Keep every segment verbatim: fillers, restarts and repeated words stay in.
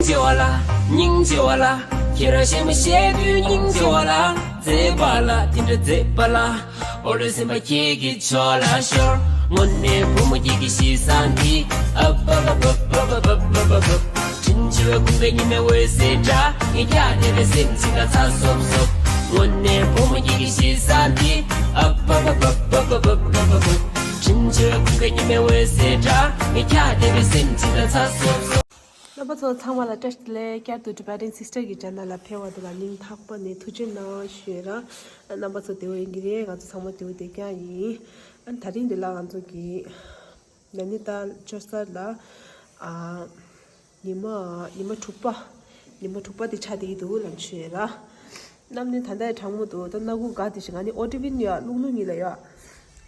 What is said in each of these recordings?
ཆེ་བ་ལ། སྙིང་རྗེ་བ་ལ། ཁྱེད་རང་གཞན་མ་བཤད་དུས་སྙིང་རྗེ་བ་ལ། མཛེས་པ་ལ་དེ་འདྲ་མཛེས་པ་ལ། འོ་ལོ་སེམས་པ་ཁྱེད་ཀྱི་ཕྱོགས་ལ་ཤོར། དངོས་གནས་བུ་མོ་ཁྱེད་ཀྱི་གཤིས་བཟང་འདི། ཨབ་ཨབ་ཨབ། དྲིན་ཆེ་བའི་ཁུངས་པའི་ཉི་མའི་འོད་ཟེར་འདྲ། ངས་ཀྱང་དེ་འདྲ་སེམས་ཅན་དང་ཚ་སོབ་སོབ། དངོས་གནས་བུ་མོ་ཁྱེད་ཀྱི་གཤིས་བཟང་འདི། ཨབ་ཨབ་ཨབ། དྲིན་ཆེ་བའི་ཁུངས་པའི་ཉི་མའི་འོད་ཟེར་འདྲ། ངས་ཀྱང་དེ་འདྲ་སེམས་ཅན་དང་ཚ་སོབ་སོབ། རྣམ་པ་ཚོ་ཚང་མ་ལ་བཀྲ་ཤིས་བདེ་ལེགས། བསྐྱར་དུ་Tibetan Sister གི་channel ལ་ཕེབས་པ་དེ་ལ་སྙིང་ཐག་པ་ནས་ཐུགས་རྗེ་གནང་ཞུ་ཡ་ར། རྣམ་པ་ཚོ་བདེ་པོ་ཡིན་གྱི་རེད། ང་ཚོ་ཚང་མ་བདེ་པོ་བསྡད་ཀྱང་ཡིན། ཨ་ནི་དེ་རིང་འདི་ལ་ང་ཚོ་གི་ན་ནི་ཏཱལ་ཅོ་སར་ལ་ཨ་ཉི་མ་ཉི་མ་དྲུག་པ། ཉི་མ་དྲུག་པ་དེ་ཆགས་བསྡད་ཀྱི་འདུག་ལབ་ཞུ་ཡ་ར། གནམ་ནི་ད་ལྟ་གྲང་མོ་འདུག་ད་སྣ་ཁུག་འགག་དེ་ཞིག་ང་ནི་ཨོ་ཊི་ཝིན་ཡ་རླུང་རླུང་གཉིས་ལ་ཡ།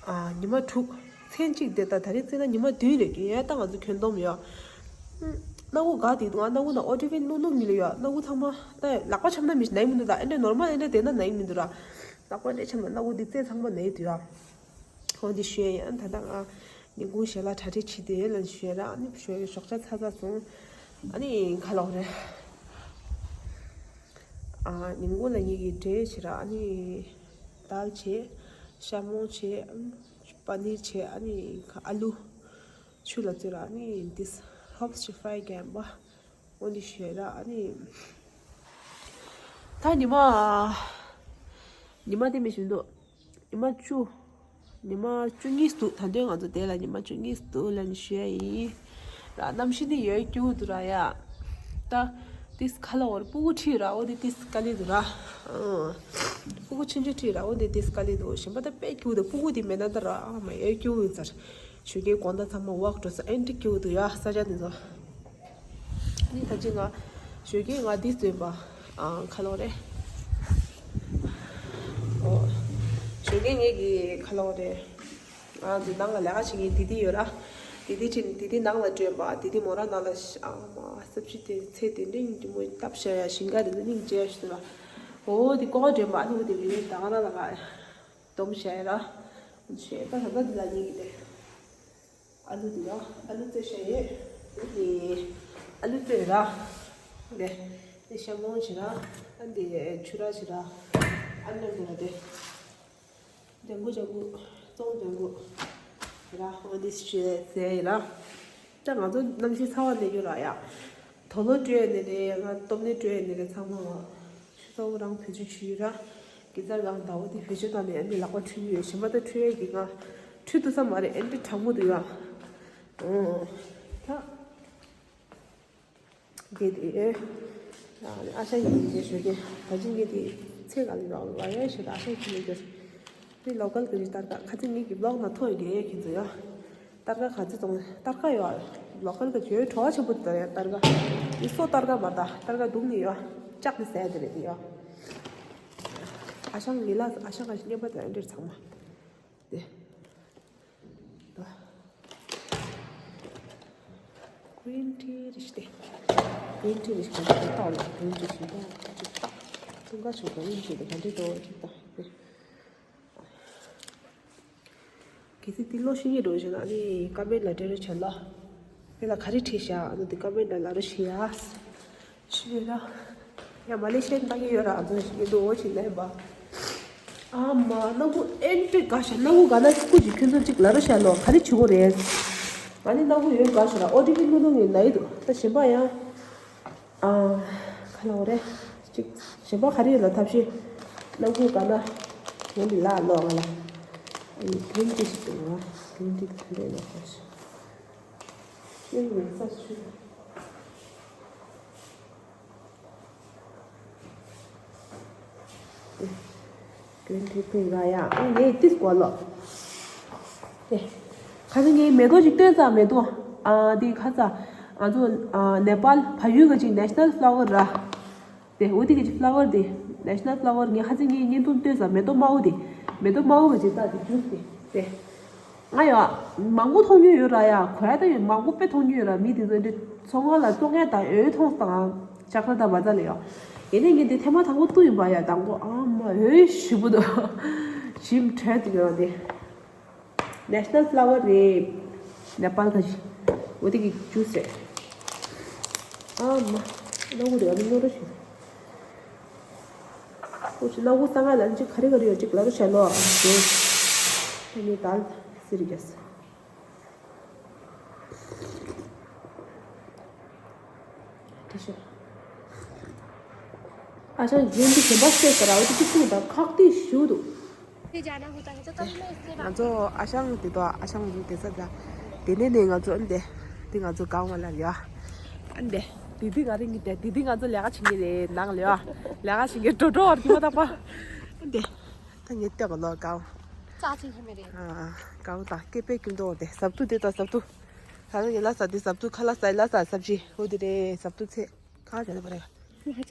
ཨ་ཉི་མ་དྲུག་མཚན་གཅིག་དེ་ད་ད་རེས་བརྩིས་ན་ཉི་མ་བདུན་རེད་ཀྱི་ཡ། ད་ང་ཚོ་ཁྱོན་བསྡོམས་ཡ། སྣ་ཁུག་འགག་དེ་འདུག་ང་སྣ་ཁུག་ན་ཨོ་ཊི་ཝིན་རླུང་རླུང་གཉིས་ལ་ཡ། སྣ་ཁུག་ཚང་མ་ད་ལག་པ་འཆམ་ན་མི་ན་ཡི་མི་འདུག་ད་ཨེ་འདྲ་ནོར་མལ་ཨེ་འདྲ་བསྡད་ན་ན་ཡི་མི་འདུག་ར། ལག་པ་འདྲ་འཆམ་ན་སྣ་ཁུག་དེ་རྩེ་ཚང་མ་ན་ཡི་འདུག་ཡ། འོ་འདི་ཞུ་ཡ་ཡིན། ད་ལྟ་ང་ཉིན་གུང་ཞལ་ལག་གྲ་སྒྲིག་བྱེད་དེ་ལ་ཞུ་ཡ་ར། ཨ་ནི་ཞོགས་ཞོགས་ཇ་ཚ་ཚ་སོང་། ཨ་ནི་ཁ་ལོག་རེད། ཨ་ཉིན་གུང་ལ་ངེད་ཀྱི་འབྲས་བྱེད་ར། ཨ་ནི་དཱལ་བྱེད། ཤ་མོང་བྱེད། པ་ནིར་བྱེད། ཨ་ནི་ཨ་ལུ་ཆུ་ལ་བཙོས་ར། ཨ་ནི་འདིས་ཧོབ་སི་ཅིག་ཧྥ་རའི་བརྒྱབ་པ། འོ་འདི་ཞུ་ཡ་ར། ཨ་ནི་ད་ཉི་མ་ཉི་མ་དེ་མི་བཞིན་དུ། ཉི་མ་བཅུ། ཉི་མ་བཅུ་གཉིས་འདུག་ད་དུང་ང་ཚོ་དེ་ལ་ཉི་མ་བཅུ་གཉིས་འདུག་ལབ་ནས་ཞུ་ཡ་ཡིན། ར་གནམ་གཤིས་འདི་ཡོད་སྐྱིད་པོ་འདུག་ར་ཡ། ད་ཏིས་ཁ་ལ་བོར་སྤུ་གུ་ཁྲིད་ར། འོ་དེ་ཏིས་དཀའ་ལས་འདུག་ར། ཨང་། སྤུ་གུ་ཆུང་ཆུང་ཁྲིད་ར། འོ་དེ་ཏིས་དཀའ་ལས་འདུག་གཞན་པ་ད་དཔེ་སྐྱིད་པོ་འདུག་སྤུ་གུ་དེ་མེད་ན་ད་ར་ཨ་མ་ཡོད་སྐྱིད་པོ་ཡིན་ཚར། ཞོགས་ཀའི་དགོང་དག་ཚང་མ་ཝོག་འགྲོ་ས་ཨེ་འདྲ་སྐྱིད་པོ་འདུག་ཡ། ས་ཆ་འདི་ཚོ། ནི་ད་ཅི་ང་ཞོགས་ཀས་ང་འདི་བཟོས་པ། ཨ་ཁ་ལོ་རེད། ཨོ། ཞོགས་ཀས་ངེད་ཀྱི་ཁ་ལོ་རེད། ང་འདི་ནང་ལ་ལས་ཀ་བྱེད་མཁན་དི་དི་ཡོད་ར། དི་དི་ཁྲིད་དི་དི་ནང་ལ་སྤྲོད་པ། དི་དི་མོ་ར་ནང་ལ་ཨ་མ་སབ་ཅི་དེ་ཚེ་དེ་འདྲ་ཡིན་གྱི་མོ་སྟབས་བྱ་ཡ་ཞིང་ཁ་རེད་འདི་སྙིང་རྗེ་ཞུ་ལ། ཨོ་དི་ཀོ་སྤྲོད་པ་ཨ་ནི་འོ་དེ་མི་མི་ད་ག་ར་ལ་ག་སྡོམ་བྱ་ཡ་ར། བྱས་པ་ད་ད་འདི་ལ་ཉིན་གྱི་དེ། ཨ་ལུ་འདི་ཡ། ཨ་ལུ་བཙོས་བཞག་ཡོད། འདི་ཨ་ལུ་བཙོས་ར། འདི་འདི་ཤ་མོང་བྱེད་ར། ཨ་འདི་ཆུ་ར་བྱེད་ར། ཨ་ནི་འདི་ར་འདི། ལྗང་གུ་ལྗང་གུ། ཙོང་ལྗང་གུ། ར་ཨ་འདི་བྱེད་ཟེར་ཡ་ར། ད་ང་ཚོ་གནམ་གཤིས་ཚ་བ་ནས་ཡོད་ར་ཡ། དུག་ལོག་སྤྲོད་ནི་རེད། ང་སྟོབས་ནི་སྤྲོད་ནི་རེད། ཚང་མ་ང་ཆུ་ཚ་བོ་རང་བེད་སྤྱོད་བྱེད་ཡོད་ར། གེ་སར་གང་ཟླ་བོ་དེ་བེད་སྤྱོད་བཏང་ནས་ཨ་ནི་ལག་པ་འཁྲུ་གི་ཡོད། གཞན་པ་ད་འཁྲུ་ཡས་ཀྱི་ང་འཁྲུ་ཐུབ་ས་མ་རེད། ཨེ་འདྲ་གྲང་མོ་འདུག་ཡ། ཨོ། ད་དེ་དེ་ཨ་ཤ་ཡིན་ཞེས་ཞུ་གི་ད་ཅི་ངས་དེ་ཚེ་ག་ལ་ཡོང་བ་ཡ་ཞེས་ད་ཨ་ཤ་ཁྱི་ལ་རྒྱུ། དེ་ལོ་ཀལ་གི་རི་སྟར་ཀ་ཁ་ཚིག་ངེད་ཀྱི་བློག་ན་ཐོ་ཡི་གེ་ཁྱེད་ཚོ་ཡ། སྟར་ཀ་ག་ཚོད་གཏོང་སྟར་ཀ་ཡོད། ལོ་ཀལ་གི་ཇོའི་བྲོ་བ་ཆེན་པོ་དེ་ལྟར་ཡ་སྟར་ཀ། འདི་སོ་སྟར་ཀ་མ་ད་སྟར་ཀ་དུག་ནི་ཡོད། ལྕགས་ནི་ཟས་དེ་རེད་དེ་ཡོད། ཨ་ཞང་ངི་ལ་ཨ་ཞང་ཨ་ཞང་གཉེན་པ་དེ་འདྲ་ཚང་མ། དེ། ད། གྷི་རིན་ཊི་རེད་ཤག་དེ། གྷི་རིན་ཊི་རེད་ཤག་དེ་ཏག་ལ་གྷི་རིན་ཊི་ཞིག་ཏག་ཅིག་ཏག་ཏུང་ཀ་ཆུང་ཀ་གྷི་རིན་ཊི་དེ་ག་འདྲ་འགྲོ་ཅིག་ཏག་དེ། གལ་སྲིད་དེ་ལོ་ཤི་ཉེ་འགྲོ་བྱས་ན་ནི་ཀ་མེན་ཊི་ལ་འབྲེལ་རོགས་བྱས་ལ། དེ་ལ་ག་རེ་བྲིས་བཞག་ཨ་ནི་དེ་ཀ་མེན་ཊི་ལ་ལབ་རོགས་བྱེད་ཡ། ཤི་ར། ཡ་མ་ལེ་ཤི་ཡ་ནང་གི་ཡོད་ར་ཨ་ཙོ་ཞིག་གི་འདུག་འོ་ཞིག་ལས་པ། ཨ་མ་སྣ་ཁུག་ཨེ་འདྲ་དགའ་ཤ། སྣ་ཁུག་དགའ་ན་སྐུ་ཅིག་ཁྱོད་ཚོ་ཅིག་ལ་རོ་ཤ་ལོ་ག་རེ་བྱེད་དགོས་རེད། ང་ནི་སྣ་ཁུག་ཡོད་དགའ་ཤ་ར། ཨོ་ཏི་གི་ནུ་ནུ་ངི་ན་ཡི་འདུག་ད་གཞན་པ་ཡང་། ཨ་ཁ་ལ་འོ་རེད། ཅིག་གཞན་པ་ག་རེ་ཡོད་ལ་ཐབས་ཤེས། སྣ་ཁུག་དགའ་ན་ངོ་འདི་ལ་ལོ་ང་ལ། ཨ་ནི་གི་རིན་ཊི་ཞིག་འདུག་ང་། གི་རིན་ཊི་དེ་ག་འདྲ་ཡོད་ལ་ཤ། ཤེས་མེད་ས་ཤུ། ཀྲེན་ཁྲི་ཕིང་ར་ཡ། ཨ་ངས་ཏིས་གོ་ལོ། ཨེ། ཁ་སང་ངས་མེ་ཏོག་ཅིག་སྟོན་ཙང་མེ་ཏོག་ཨ་འདི་ཁ་ས། ང་ཚོ་ཨ་ནེ་པཱལ་ཕ་ཡུལ་ག་ཅིག་national flower ར། དེ་འོ་དེ་ག་ཅིག་flower དེ་national flower ངས་ཁ་སང་ངས་བརྙན་ཐུང་སྟོན་ཙང་མེ་ཏོག་དམར་པོ་དེ། མེ་ཏོག་དམར་པོ་ག་ཅིག་ད་དེ་ཇུས་དེ་དེ། ང་ཡ། མང་པོ་མཐོང་མྱོང་ཡོད་ར་ཡ། གོ་ཡ་ད་ཡོད། མང་པོ་དཔེ་མཐོང་མྱོང་ཡོད་ར། མི་དེ་ཚོ་འདི་ཚོང་ཁང་ལ་བཙོང་མཁན་དང་འོད་མཐོང་སྟངས་ཅག་ར་ད་མ་ཚ་ལེ་ཡ། ཡིན་ནའི་ངས་འདི་ཐེངས་མ་དང་པོ་ཏུ་ཡིན་པ་ཡ། དང་པོ་ཨ་མ་འོད་ཞེ་པོ་འདུག་ཞིམ་དྲོད་དེ་ཡོད་འདི། national flower རེད། ནེ་པཱལ་ག་ཞིག་འོ་དེ་གི་ཇུས་རེད། ཨ་མ། ནག་པོ་རེད། ཨ་ནི་ནོར་རོ་ཞིག་ཁོ་ཞིག་ནག་པོ་ས་ང་ལ་ཅིག་ག་རེ་ག་རེ་ཡོད་ཅིག་ལ་རོ་ཤ་ལོ། ཨ་ནི་དལ་སི་རི་རྒྱས། ཨ་ཞང་རྒྱན་འདི་གཞན་པ་བཤད་ཟེར་ར། འོ་དེ་གཅིག་གསུངས་དང་ཁག་ཏིག་ཞུ་འདུག་ང་ཚོ་ཨ་ཞང་དེ་དོ་ཨ་ཞང་རུ་དེ་ས་ད་དེ་ནས་ནས་ང་ཚོ་ཨ་འདི་དེ་ང་ཚོ་གང་བ་ལ་ཡ་ཨ་འདི་དེ་དེ་ང་རིང་གི་དེ་དེ་དེ་ང་ཚོ་ལས་ཀ་བྱེད་ཀྱི་རེད། ནང་ལས་ལས་ཀ་བྱེད་ཀྱི་འགྲོ་འགྲོ་བར་གྱི་མ་ཐག་པ་ཨ་འདི་ད་ངས་ལྟོས་ག་ལོ་གང་ཙག་ཅིག་ཧེ་མེ་རེད། ཨ་གང་དང་སྐེད་པའི་ཀུན་རྟོག་དེ་ཟབ་ཏུ་དེ་དང་ཟབ་ཏུ། ད་ནི་ལ་ས་དེ་ཟབ་ཏུ་ཁ་ལ་ས་ལ་ས་ཟབ་ཅི་འོ་དེ་རེད་ཟབ་ཏུ་ཚེ། ཁ་ཅ་ལ་པ་རེ། ཨ་ཅ་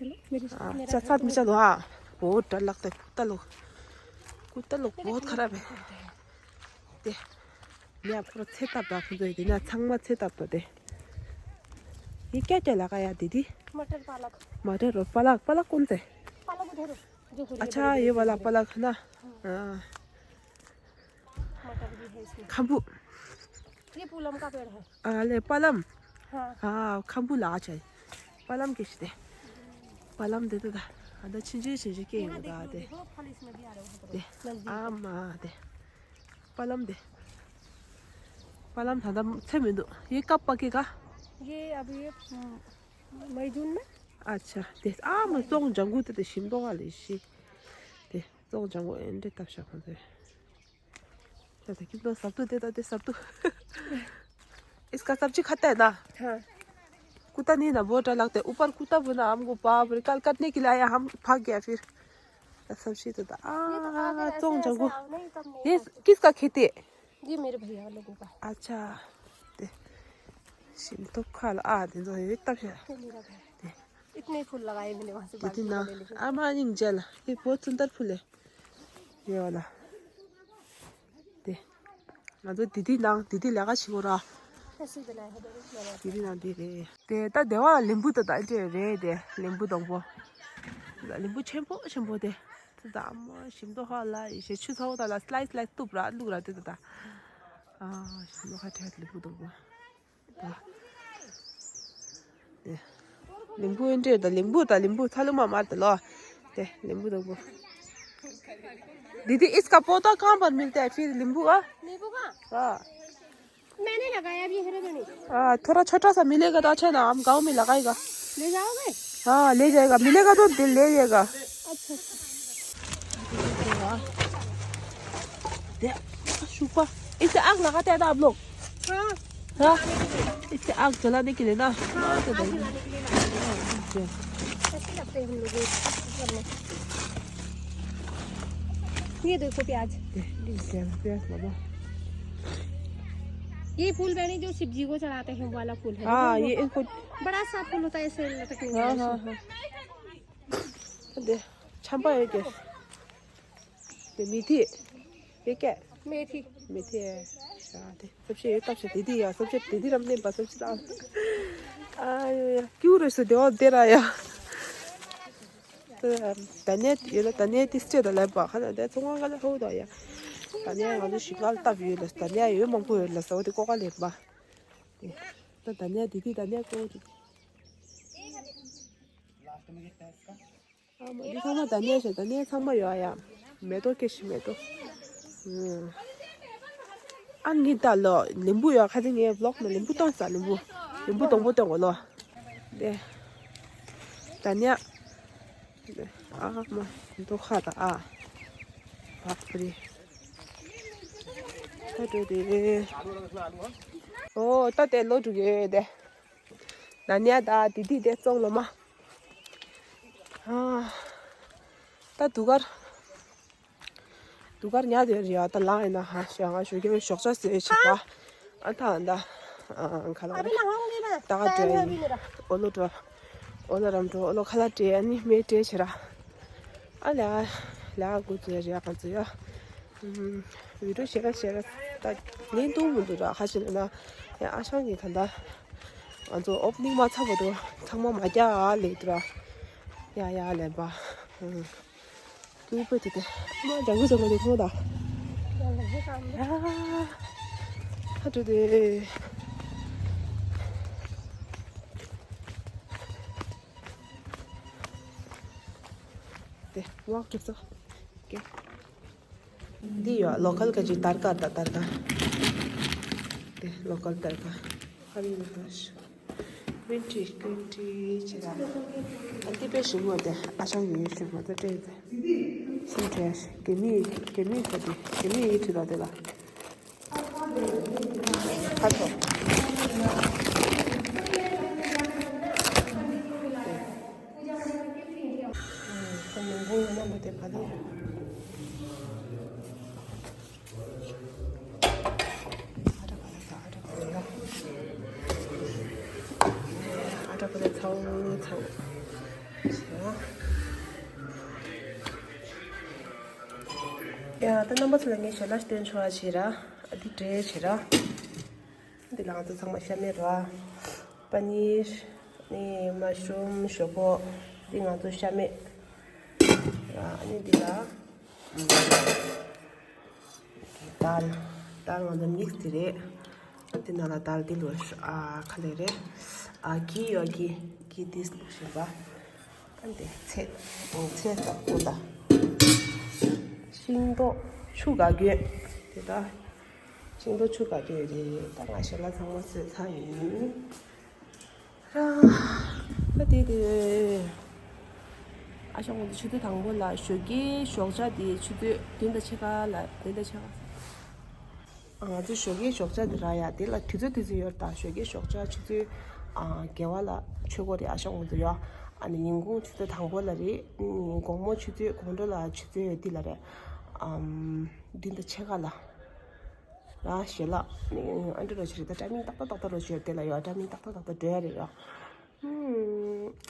ཚ་མི་ཅ་ལོ་ཨ། བོ་ཏྲ་ལག་ཏེ་ཀུ་ཏ་ལོ། ཀུ་ཏ་ལོ་བོ་ཁ་ར་བེ། ཏེ། ཉ་ཕོ་ར་ཚེ་ཏབ་ཏ་ཁུ་ཛོ་ཡི་ཏེ་ན་ཚང་མ་ཚེ་ཏབ་ཏོ་ཏེ། ཡི་ཀྱ་ཀྱ་ལ་ཀ་ཡ་དི་དི། मटर पालक। मटर और पालक, पालक कौन से? पालक उधर है, जो पूरी अ च्छा ये वाला पालक है ना। हाँ। मटर भी है इसमें। खम्बु। ये पूलम का पेड़ है। ཨ་ལེ་པ་ལམ། हाँ। ཨ་ཁམ་བུ་ལ་ཨ་ཅེ། པ་ལམ་གེ་ཤི་ཏེ། པ་ལམ་དེ་དེ་ད། ཨ་ད་ཆིན་ཆིན་ཆིན་ཆིན་ཀེ་ཡོང་ད་དེ། དེ། ཨ་མ་དེ། པ་ལམ་དེ། པ་ལམ་ད་ད་ཚེ་མི་འདུག་ཡེ་ཀ་པ་ཀེ་ཀ ये अभी ये मई जून में। अच्छा དེ་ཨ་མ་ཙོང་ལྗང་གུ་དེ་དེ་ཞིམ་མདོག་ཨ་ལེ་ཤི། དེ་ཙོང་ལྗང་གུ་ཨེ་འདྲེ་བཏབ་ཤག་ཁོང་ཚོས། ད་ད་ཁྱིམ་ཚང་ཟབ་ཏུ་དེ་ད་དེ་ཟབ་ཏུ། इसका सब्जी खाता है ना? हाँ। कुत्ता नहीं ना, बहुत अलग है। ऊपर कुत्ता बना, हमको बाप रे, कल काटने के लिए आया, हम भाग गया फिर। सब्जी तो था। ये तो आ, अगर ऐसे, ཙོང་ལྗང་གུ། ऐसे आओ ना, ये तब नहीं ये करते। किसका खेती है? ये मेरे भैया लोगों का। अच्छा। दे। शिम तो खा ला, आ, दे दो, ये तब है। ये मेरा घर। दे। इतने फूल लगाए मैंने वहाँ से दीदी बाल्टी ना, में ले लेके। आमा निंग जेल, ये बहुत सुंदर फूल है। ये वाला। དེ། ང་ཚོ་དི་དི་ནང་དི་དི་ལས་ཀ་བྱེད་དགོས་ར། ऐसे ही बनाया है, देखो, मैंने। དི་དི་ནང་དེ་རེད། དེ་ད་སྡེ་བ་ལ་ལིམ་བུ་ད་ད་ཨེ་འདྲས་རེད་དེ་ལིམ་བུ་སྡོང་པོ། ད་ལིམ་བུ་ཆེན་པོ་ཆེན་པོ་དེ། ད་ད་ཨ་མ་ཞིམ་མདོག་ཧ་ལ་ཡི་ཤེས་ཆུ་ཚ་བོ་ད་ལ་སི་ལའི་སི་སི་ལའི་སི་སི་གཏུབ་ར་བླུག་ར་དེ་ད་ད། ཨ་ཞིམ་མདོག་ཧ་ཁྲལ་ལིམ་བུ་སྡོང་པོ། དེ། नींबू एंट्री होता नींबू होता नींबू थालू में मारते लो। दे नींबू दो वो। दीदी इसका पौधा कहाँ पर मिलता है फिर नींबू का? नींबू का? हाँ। मैंने लगाया अभी हेरो तो नहीं। हाँ थोड़ा छोटा सा मिलेगा तो अच्छा ना हम गांव में लगाएगा। ले जाओगे? हाँ ले जाएगा मिलेगा तो दे- ले जाएगा। अच्छा अच्छा। दे शुपा इसे आग लगाते हैं ना आप लोग। हाँ। हाँ? इससे आग जलाने के लिए ना। हाँ, आग जलाने के लिए लाते हैं। अच्छा। कैसे करते हैं हम लोग ये? ये देखो प्याज। प्याज बाबा। ये फूल बहनी जो शिव जी को चढ़ाते हैं वो वाला फूल है। हाँ, ये इनको बड़ा सा फूल होता है ऐसे लटकने वाला। हाँ, हाँ। दे छापा है क्या? དེ་མི་ཐི། དེ་ཀ་མེ་ཐི། མེ་ཐི། ཨ་དེ་སབ་ཤེ་ཡོད་སྟབས་ཤེ་དེ་དེ་ཡ་སབ་ཤེ་དེ་དེ་རམ་ནེ་པ་སབ་ཤེ་ད། ཨ་ཡོ་ཡ་ཀྱུ་རེ་སུ་དེ་འོ་དེ་ར་ཡ། ད་ནེ་ཡོད་ལ་ད་ནེ་ཏི་སྤྲེ་ད་ལ་པ་ཁ་ན་དེ་ཚོང་ཁང་ག་ལ་ཧོ་ད་ཡ། ད་ནེ་ང་ཚོ་ཞིག་ལ་སྟབས་ཡོད་ལ་ད་ནེ་ཡོད་མང་པོ་ཡོད་ལ་ས་འོ་དེ་ཀོ་ཀ་ལེ་པ། ད་ད་ནེ་དེ་དེ་ད་ནེ་ཀོ་དེ། ཨ་མ་འདི་ཚང་མ་ད་ནས་ཤོད་ད་ནས་ཚང་མ་ཡོད་ཨ་ཡ། མེ་ཏོག་སྐྱེ་ཤི་མེ་ཏོག་ཨ་ནི་ད་ལོ་ལིམ་བུ་ཡོད་ཁ་ཅིག་ངའི་བློག་ན་ལིམ་བུ་བཏང་ས་ལིམ་བུ། ལིམ་བུ་སྡོང་པོ་སྟོན་གོ་ལོ། དེ། ད་ནས། ཨ་མ་འདུག་ཁ་ད་ཨ། བག་པ་རེད། ད་འགྲོ་དེ། ཨོ་ད་དེ་ལོ་དྲུག་ཡོད་དེ། ན་ནིང་ད་དི་དི་དེ་བཙོང་ལོ་མ། ཨ། ད་དུ་གར། དུ་གར་ཉལ་དེ་རེད་ཡ་ད་ལངས་ཡིན་ན་ཧ་ཤ་ང་ཞོགས་ཀྱི་ཞོགས་ཇ་ཟོས་བྱེད་པ། ཨ་ད་ད། ཨ་ཁ་ལ་རེད། ད་ག་འགྲོ་ཡིན། ཨོ་ལོ་འགྲོ། ཨོ་ལོ་རམ་འགྲོ་ཨོ་ལོ་ཁ་ལ་སྤྲད་ཨ་ནི་མེ་སྤྲད་བྱེད་ར། ཨ་ལ་ལ་གུ་ཙི་རེད་ཡ་ག་ཙི་ཡ། བི་ཌིའོ་བྱེད་ག་བྱེད་ག་ད་ལན་གཏོང་མི་འདུག་ར་ཁ་ཅིག་ན་ན་ཡ་ཨ་ཞང་གི་ད་ད་ང་ཚོ་ཨོ་པ་ནིང་མ་ཚར་བ་དུ་ཚང་མ་མ་རྒྱག་ཨ་ལེ་དུ་ར་ཡ་ཡ་ལེན་པ་ཨུ་པེ་དུ་དེ་མ་ལྗང་གུ་ལྗང་གུ་དེ་ཐོང་ད་ཡ་ཧ་དུ་དེ། དེ་ཝག་གྲུབ་ཚོ། ཀེ། འདི་ཡོད་ལོ་ཀལ་ག་ཅིག་དར་དཀར་དང་དར་དཀར། དེ་ལོ་ཀལ་དར་དཀར། ཧ་རི་ལོ་ཀལ་ཤ། ཀུན་ཁྲི་ཀུན་ཁྲི་ཅི་ར། ཨ་འདི་པའི་ཞིག་མོ་དེ་ཨ་ཞང་ཡོད་ཞིག་མོ་དེ་སྤྲད་དེ། སེམས་ཁྲལ་ཞིག་གེ་མི་གེ་མི་ཁ་དེ་གེ་མི་ཡིད་ཁྲི་ར་དེ་ལ། ཁ་ཐོག་ཁོ་མི་འབུང་ཡོད་ན་མི་དེ་ཕ་ཐོག་ཨ་ད་ཁོ་ཚ་བོ་ཚ་བོ། ཡ་ད་རྣམ་པ་ཚོ་ལ་ངས་ཞལ་ལག་སྟོན་ཆོག་ཨ་བྱེད་ར། ཨ་འདི་འདྲས་བྱེད་ར། འདི་ལ་ང་ཚོ་ཚང་མ་ཤ་མེད་ར། པ་ནིར། ནི་མ་ཤུམ་ཞོག་པོ། འདི་ང་ཚོ་ཤ་མེད། ར་ཨ་ནི་འདི་ལ། དལ། དལ་ང་ཚོ་མིག་སི་དེ་རེད། འདི་ནང་ལ་དལ་འདི་ལོ་ཨ་ཁ་ལེ་རེད། ཨ་གི་ཡོ་གི་གི་འདི་ལོ་ཞིག་པ། ཨ་འདི་ཚེ་ཚེ་ས་ཀུ་ལ། ཤིང་ཏོག་ཆུ་ག་གྱོན། དེ་ད་ཤིང་ཏོག་ཆུ་ག་གྱོན་རེད། ད་ང་ཞལ་ལག་ཚང་མ་བཟོས་ཚར་ཡིན། ར། ད་དེ་དེ། ཨ་ཞང་ངོ་ཚོ་ཆུ་ཚོད་དང་པོ་ལ་ཞོགས་ཀའི་ཞོགས་ཇ་དེ་ཆུ་ཚོད་བདུན་དང་ཕྱེད་ཀ་ལ་བདུན་དང་ཕྱེད་ཀ་ང་ཚོ་ཞོགས་ཀའི་ཞོགས་ཇ་དེ་རག་ཡ་དེ་ལ་དུས་ཚོད་དུས་ཚོད་ཡོད་རེད། ད་ཞོགས་ཀའི་ཞོགས་ཇ་ཆུ་ཚོད་ཨ་བརྒྱད་པ་ལ་མཆོད་སྒོ་རེད། ཨ་ཞང་ངོ་ཚོ་ཡོད། ཨ་ནི་ཉིན་གུང་ཆུ་ཚོད་དང་པོ་ལ་རེད། དགོང་མོ་ཆུ་ཚོད་དགོང་དྲོ་ལ་ཆུ་ཚོད་འདི་ལ་རེད། ཨམ། བདུན་དང་ཕྱེད་ཀ་ལ། ར་ཞལ་ལག་ནི་ཨ་འདྲ་རོ་ཆི་རེད། ད་ཊའི་མིང་ཏག་ཏག་ཏག་ཏག་རོ་ཆི་རེད། དེ་ལ་ཡོད་ཊའི་མིང་ཏག་ཏག་ཏག་ཏག་འགྲོ་ཡ་རེད་ཡོད།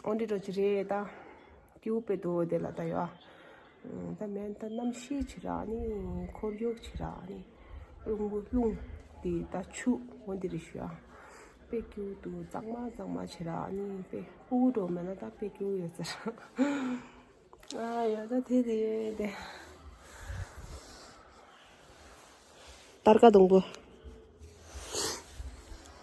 ཨ་འདྲ་རོ་ཆི་རེད་ད། སྐྱིའུ་དཔེ་འདུག་དེ་ལ་ད་ཡོད། ད་མེན་ད་གནམ་གཤིས་ཆི་ར་ནི་ཁོར་ཡུག་ཆི་ར་ནི་རླུང་བུ་རླུང་དེ་ད་ཆུ་འོ་འདི་རེད་ཞུ་ཡ། དཔེ་སྐྱིའུ་འདུག་གཙང་མ་གཙང་མ་ཆི་ར་ནི་དཔེ་ཕྲུ་གུ་འགྲོ་མེད་ན་ད་དཔེ་སྐྱིའུ་ཡོད་ཟེར། ཨ་ཡ་ད་དེ་དེ་དེ། དར་དཀར་སྡོང་པོ།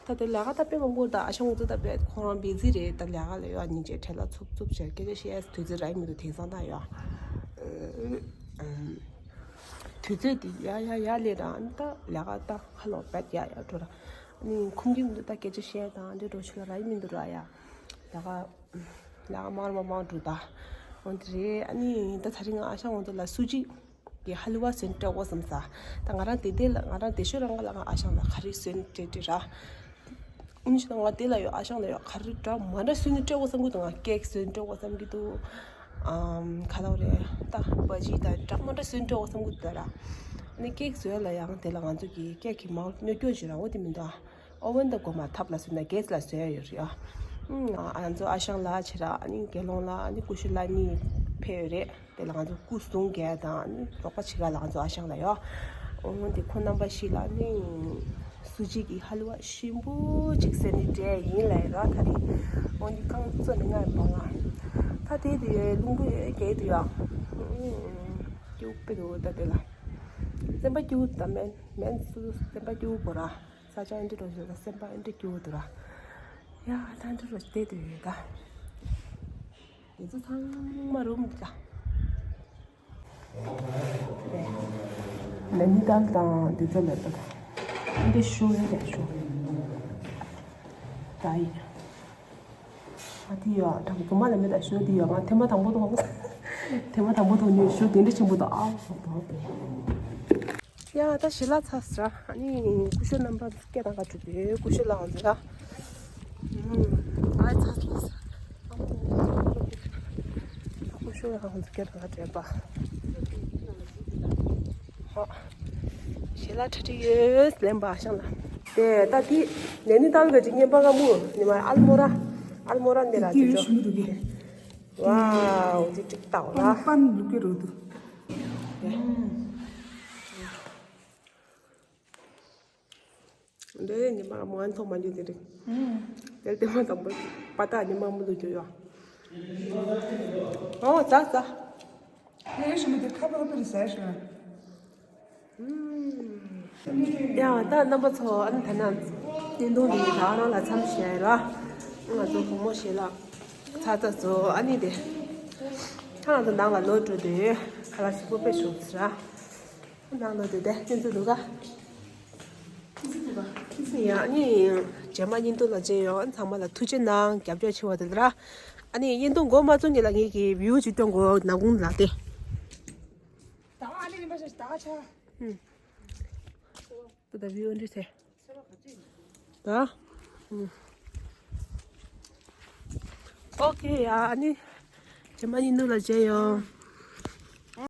ད་དེ་ལས་ཀ་ད་དཔེ་མང་པོ་ད་ཨ་ཞང་ངོ་ཚོ་ད་དཔེ་ཁོ་རང་བི་ཟི་རེད། ད་ལས་ཀ་ལ་ཡོད་ཉིན་བྱེད་བྲེལ་ལ་འཚུབ་འཚུབ་བྱེད་སྐད་ཆ་བཤད་དུས་ཚོད་རག་མི་འདུག་དེང་སང་ད་ཡོད། དུས་ཚོད་དེ་ཡ་ཡ་ཡ་ལས་ར་ཨ་ནི་ད་ལས་ཀ་ད་ཁ་ལོ་བད་ཡ་ཡ་འགྲོ་ར་ཨ་ནི་ཁུམ་གྱི་མི་འདུག་ད་སྐད་ཆ་བཤད་དང་འདི་འགྲོ་ཆུ་ལ་རག་མི་འདུག་ར་ཡ། ལས་ཀ་ལས་ཀ་མང་མང་མང་འགྲོ་ད། འོན་ཏེ་རེད་ཨ་ནི་ད་ཚ་རིང་ཨ་ཞང་ངོ་ཚོ་ལ་སུ་ཅི། གི་ཧ་ལུ་བ་སོན་སྤྲད་འོ་བསམ་ས། ད་ང་རང་དེ་དེ་ལ་ང་རང་དེ་ཤོད་རང་ག་ལ་ང་ཨ་ཞང་ལ་ག་རེ་སོན་སྤྲད་སྤྲད་ར། ཨུམ་ཞིག་ང་དེ་ལ་ཡོད་ཨ་ཞང་ལ་ཡོད་ག་རེ་འདྲ་མ་འདྲ་སོན་སྤྲད་འོ་བསམ་གི་འདུག་ང་ཀེག་སོན་སྤྲད་འོ་བསམ་གི་འདུག་ཨམ་ག་ལ་རེད་ད་བ་ཇི་ད་འདྲ་མ་འདྲ་སོན་སྤྲད་འོ་བསམ་གི་འདུག་ད་ར། ནི་ཀེག་བཟོས་ལ་ཡང་དེ་ལ་ང་ཚོ་གི་ཀེག་གི་མང་ཉོ་སྐྱོ་ཞིག་ར་འོ་དེ་མི་འདུག་ཨ། ཨོ་ཝན་དང་སྒོ་མ་ཐབ་ལ་བཟོས་ན་གེ་སི་ལ་བཟོས་ཡ་ཡོད་རེད་ཨ། ཨང་ང་ཚོ་ཨ་ཞང་ལགས་ཆེ་ར་ཨ་ནི་དགེ་སློང་ལགས་ཨ་ནི་ཀུ་ཤུ་ལགས་གཉིས་ཕེབས་ཡོད་རེད། དེ་ལ་ང་ཚོ་སྐུ་གཟུངས་རྒྱག་དང་ཨ་ནི་རོགས་པ་བྱེད་ག་ལ་ང་ཚོ་ཨ་ཞང་ལ་ཡོད། ཨོ་དེ་ཁོ་རྣམ་པ་བཞི་ལ་ཨ་ནི་སུ་ཇི་གི་ཧ་ལུ་བ་ཞིམ་པོ་ཅིག་བཟོས་ནས་སྤྲད་ཡིན་ལབ་ཡོད་ར་ད་རེས། ཨོ་ནི་རྐང་བཙོ་ནས་ང་ཡི་མ་ང་ད་དེ་དེ་རླུང་བུ་ཡོད་རྒྱག་དུ་ཡོད། སྐྱིའུ་དཔེ་འདུག་ད་དེ་ལ་སེམས་པ་སྐྱིའུ་ད་མེན་མེན་སུ་སེམས་པ་སྐྱིའུ་གོ་ར། ས་ཆ་ཨེ་འདྲ་འགྲོ་བཞིན་ལ་སེམས་པ་ཨེ་འདྲ་སྐྱིད་པོ་འདུག་ར། ཡ་ད་འདྲ་རོ་བསྡད་དུ་ཡོད་ད། དེ་ཚོ་ཚང་མ་རུམ་ད། ལེ་ནི་ཏཱལ་དང་དེ་ཚོ་ལ་ད། ཨེ་འདྲ་ཤོ་ཡ་ལ་ཤོ། ད་ཡིན། ཨ་དེ་ཡོད་དྲང་རྫུན་མ་ལ་མེད་ད་ཤོ་དེ་ཡོད་ང་ཐེངས་མ་དང་པོ་དང་། ཐེངས་མ་དང་པོ་དང་ནི་ཤོ་དེ་འདྲ་ཆེན་པོ་དང་ཨ། ཡ་ད་ཞལ་ལག་ཚར་སོང་ར། ཨ་ནི་ཀུ་ཤུ་རྣམ་པ་སྐད་གཏོང་ག་འགྲོ་དུས་ཀུ་ཤུ་ལགས་འོང་ཟེར་ར། ཨ་ཚར་སོང་ཟེར། ཀུ་ཤུ་ལགས་འོང་ཟེར་སྐད་གཏོང་ག་འགྲོ་པ། ཧོ། ཞལ་ལག་གྲ་སྒྲིག་ཡོད་ལེན་པ་ཤང་ལ། དེ་ད་དེ་ནས་ནི་ཏང་གི་ཅིག་བརྙན་པར་ག་མུ་ནི་མ་ཨལ་མོ་ར། ཨལ་མོ་ར་འདི་ར་དེ་ཅིག་ཞུ་འདུག་གི། ཝའོ་དེ་ཅིག་ཏག་ལ། པན་པན་ལུག་གི་རུ་འདུག་འདི་ཉི་མ་མང་ཐོག་མ་འཇུ་དེ་རེད། དེ་དེ་མ་དང་པོ་པ་ཏ་ཉི་མ་མུ་དུ་འཇུ་ཡོ། ཨོ་ཙ་ཙ། དེ་ཞུ་མི་དེ་ཁ་པར་པར་ཟེར་ཞུ། ཡ་ད་རྣམ་པ་ཚོ་ཨ་ནི་ད་ན་བརྙན་ཐུང་འདི་ད་རང་ལ་མཚམས་བཞག་ཡ་ར། ང་ཚོ་བུ་མོ་ཞིག་ལ་ཚ་ཚ་ཚོ་ཨ་ནི་དེ། ཁྱེད་རང་ཚོ་ནང་ལ་ལོག་འགྲོ་དུས་ཁ་ལག་ཞིམ་པོ་དཔེ་བྱུང་ཟེར་ར། ནང་ལོག་དུས་དེ་ཁྱེད་ཚོ་འདུག་ག་ཡ་ཨ་ནི། རྗེས་མ་བརྙན་ཐུང་ལ་མཇལ་ཡོང་། ཚང་མ་ལ་ཐུགས་རྗེ་གནང་། རྒྱབ་སྐྱོར་ཆེ་བ་དེ་ལ་ར། ཨ་ནི་བརྙན་ཐུང་འགོ་མ་བཙུགས་སྔོན་ལ་ངེད་ཀྱི་བིའུ་ཅིག་སྟོན་དགོས། ནག་ཁུང་ལ་དེ། ད་ཨ་ནི་རིམ་པ་ཞིག་ད་ཆ། ཨུམ། ད་ད་བིའུ་འདྲི་ཚེ། ད། ཨུམ། ཨོ་ཁེ་ཡ། ཨ་ནི། རྗེས་མ་བརྙན་ཐུང་ལ་མཇལ་ཡོང་།